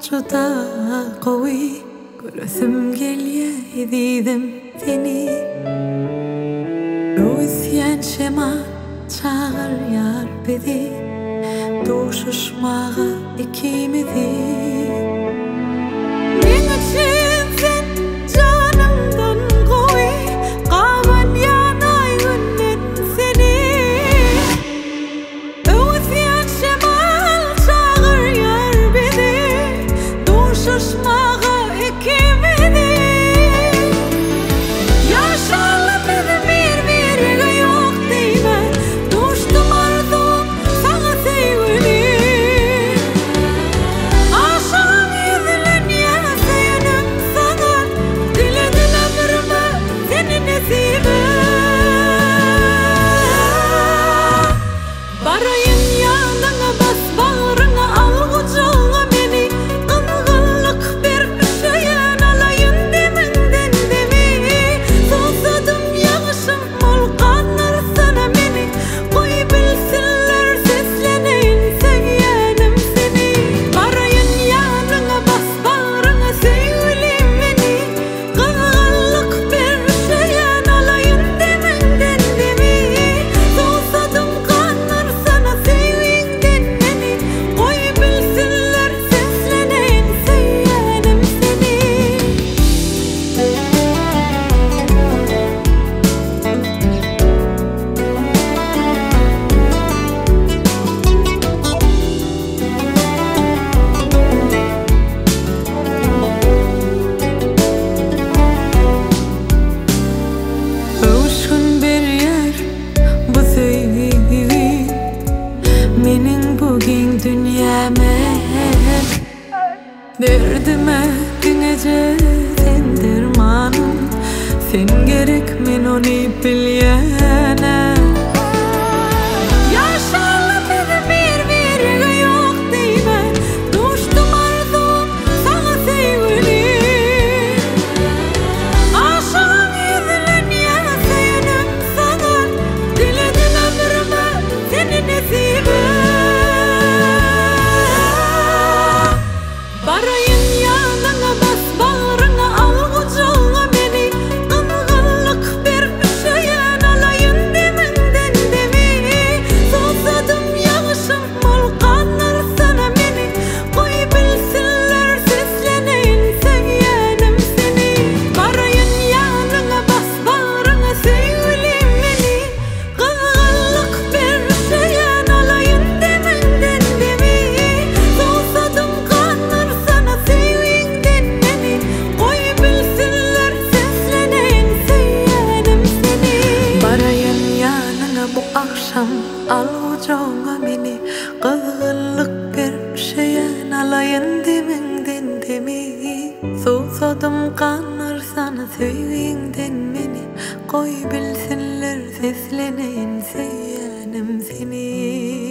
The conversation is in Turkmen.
juda gowy Göresim gelýä ezizim seni Öwüsýän şemal çagyrýar bizi Duşuşmaga ikimizi. Meň üçin sen janymdan gowy Gabanýan aý-günden seni. Öwüsýän şemal çagyrýar bizi Duşuşmaga ikimizi. Ýaşaly biz bir-birege ýok diýme Duşdum arzuwym saňa söýgüli. Aşygym ýüzlenýär söýenim saňa Diledim ömrüme seni nesibe. Baraýyn ýanyňa bas bagryňa al gujagyňa meni Gyzgynlyk ber üşeýän alaýyn demiňden demi Suwsadym ýagyşym bol gandyrsana meni Goý bilsinler sesleneýin söýýänim seni Baraýyn ýanyňa bas bagryňa söýgülim meni Gyzgynlyk ber üşeýän alaýyn demiňden demi Suwsadym gandyrsana söýgiňden meni Goý bilsinler sesleneýin söýýänim seni. Öwüşgin berýär bu söýgi Meniň bu giň dünýäme. Derdime diňeje sen dermanym Sen gerek men ony bilýäne. Ýaşaly biz bir birege ýok diýme Duşdum arzuwym saňa söýgüli. Aşygym ýüzlenýär söýenim saňa Diledim ömrüme seni nesibe. Baraýyn ýanyňa bas bagryňa al gujagyňa meni Gyzgynlyk ber üşeýän alaýyn demiňden demi Suwsadym ýagyşym bol gandyrsana meni Goý bilsinler sesleneýin söýýänim seni Baraýyn ýanyňa bas bagryňa söýgülim meni Gyzgynlyk ber üşeýän alaýyn demiňden demi Suwsadym gandyrsana söýgiňden meni Goý bilsinler sesleneýin söýýänim seni Baraýyn ýanyňa bu agşam al gujagyňa meni Gyzgynlyk ber üşeýän alaýyn demiňden demi Suwsadym gandyrsana söýgiňden meni Goý bilsinler sesleneýin söýýänim seni.